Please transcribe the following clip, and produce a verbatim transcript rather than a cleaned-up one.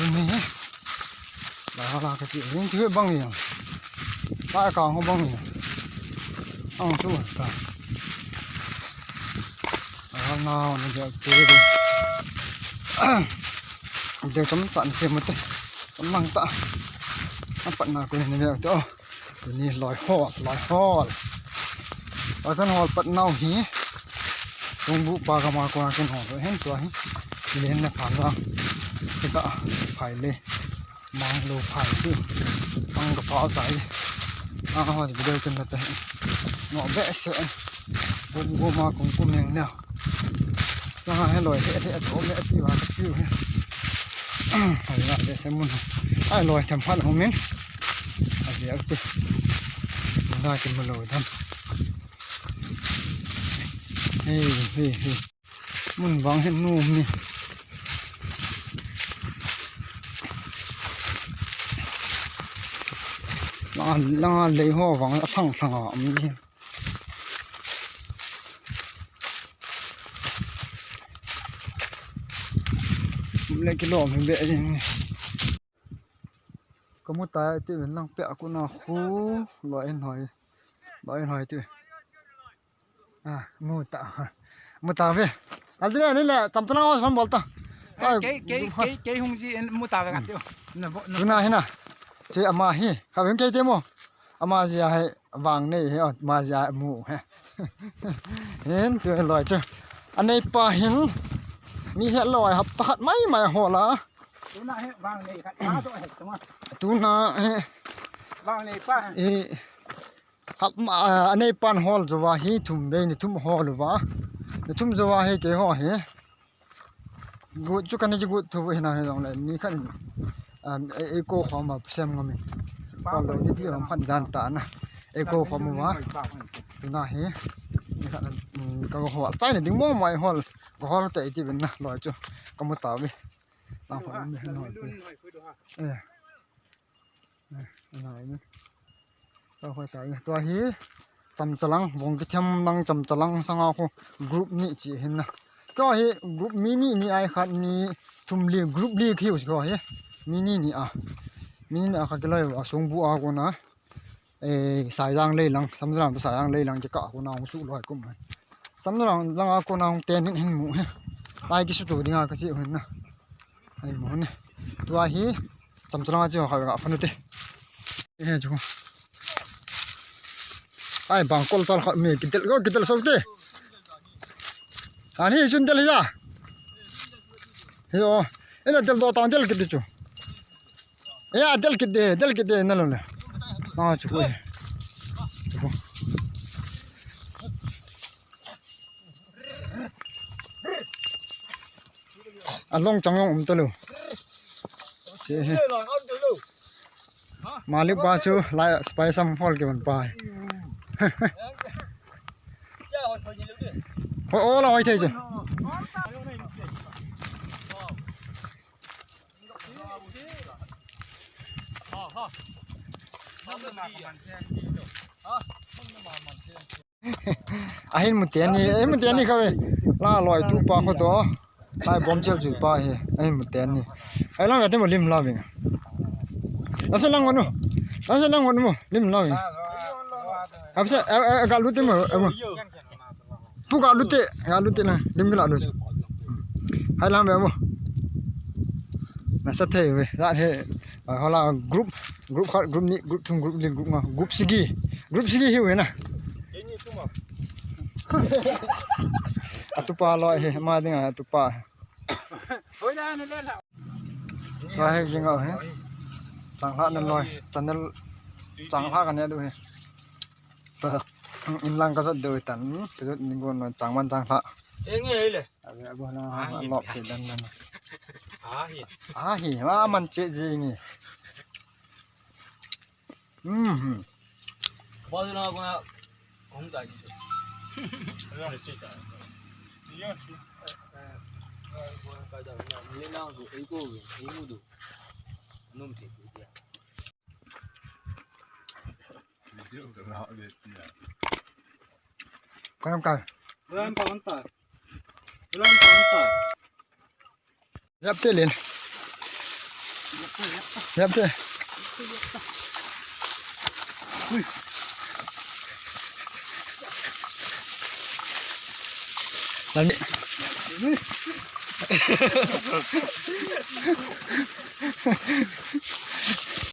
Ni. La la ka ti. Ni ti bang ni. Ta ka ho bang ni. Ang su ta. A na ni ja te. De kam tan se mo te. Kam mang ta. Ang pat na ko ni ja te. Oh. Tuni loi hol, loi hol. Loi kan hol pat nau hi. Tungbu pa kama ko na ken hol hen tua hi. Len na phan lang. Kita phai le. Mang lo phai tu. Ang ka pa ta hi. Ang ho video kan na ta hi. No be se. Kum kum ma kum kum neng na. Tua hi loi he he to me ti va ka chiu he. Hai la de se mun. Ai loi tham phan hung min. A dia ti. Da ki mu lo tham. Hey hey hey. Mun vang he nu mi. La la lei ho vang a thang thang a mi. Le kilom hi be jing. Ka mu ta ti ven lang pe a ku na khu loi en hoi. Loi en hoi ti. A, mu ta. Mu ta ve. Al dine ni le tam tana hos bol ta. Kei kei kei kei hung ji en mu ta ve ngat yo. Na bo na. Tuna hi na. Che ama hi. Ka vem kei te mo. Ama jia hi vang nei hi, ama jia mu hi. Hin tu loi chu. Anei pa hin mi he loi hap ta khat mai mai ho la. Tuna hi vang nei khat ta to he tuma. Tuna hi vang nei pa. I hap ma anei pan hol jo wa hi thum bei ni thum hol wa. Ni thum jo wa hi ke ho hi. Gut chu kan ji gut thu hi na hi jong le ni khan, um, e, e ko khom ma sem ngam in. Ko lo ni ti hom khan dan ta na. E ko khom ma. Tuna hi. Ni khan, um, ka ho chai ni ding mo mai hol. Ko hol te ti ben na loi chu. Ka mu ta wi. Lang hol mi hol. Eh. Tua hi chamchalang, vong kithem lang chamchalang sanga khu group ni chi hin na. Tua hi group mi ni ni ai khat ni thum li group li khiu si ko hi. Mi ni ni a. Mi ni a kha kilai wa sung bu a ko na. Eh, Saijang lei lang, Samjalang to Saijang lei lang kika ko na hung su loi kum. Samjalang lang a ko na hung ten hin hin mu hi. Lai ki su tu dinga ka chi hin na. Ai mu ne. Tua hi chamchalang a chi ho kha ga phanu te. He chu. Ai bang kol chal khat mi kidel go kidel so te. Ani chun del ja. He o. Ena del do tang del kidi chu. Ya del kidi del kidi na lo le. Ah chu ko. Chu ko. A long chang long um ta lo. Che he. Malik pa chu lai spy sam hol ke ban pa. Ho ola hoi thei che. Ahin mu teni, eh, mu teni kha ve. La loi tu pa kho to. Lai bom chel chu pa he. Ahin mu teni. Ai lang ka te mo lim la ve. Asa lang wanu. Asa lang wanu mo lim la ve. Absa, eh, eh, ka lu te mo, eh, mo. Pu ka lu te, ka lu te na. Lim ka la lu. Hai lang ve mo. Na sa thei ve. Sa he. Hola group, group khat, group ni, group thum, group li, group nga, group sigi. Group sigi hiu na. Atupa loi he, ma dinga atupa. Ka he jing a he. Chang hla na loi, channel chang hla ka ne du he. In lang ka jot du tan, ka jot ni gon chang man chang hla. Eng e le. Abi abu na lop te dan dan. Ahi. Ahi, ma man che jing e. Mhm. Ba na ko na hung ta ji. Ba na che ta. Ni ya shi. Ko na ka da na ni na ko e ko e mu du. Num te ku dia. Ko na ka. Ram pa anta. Ram pa anta. Jap te len. Yap te. Lam ni.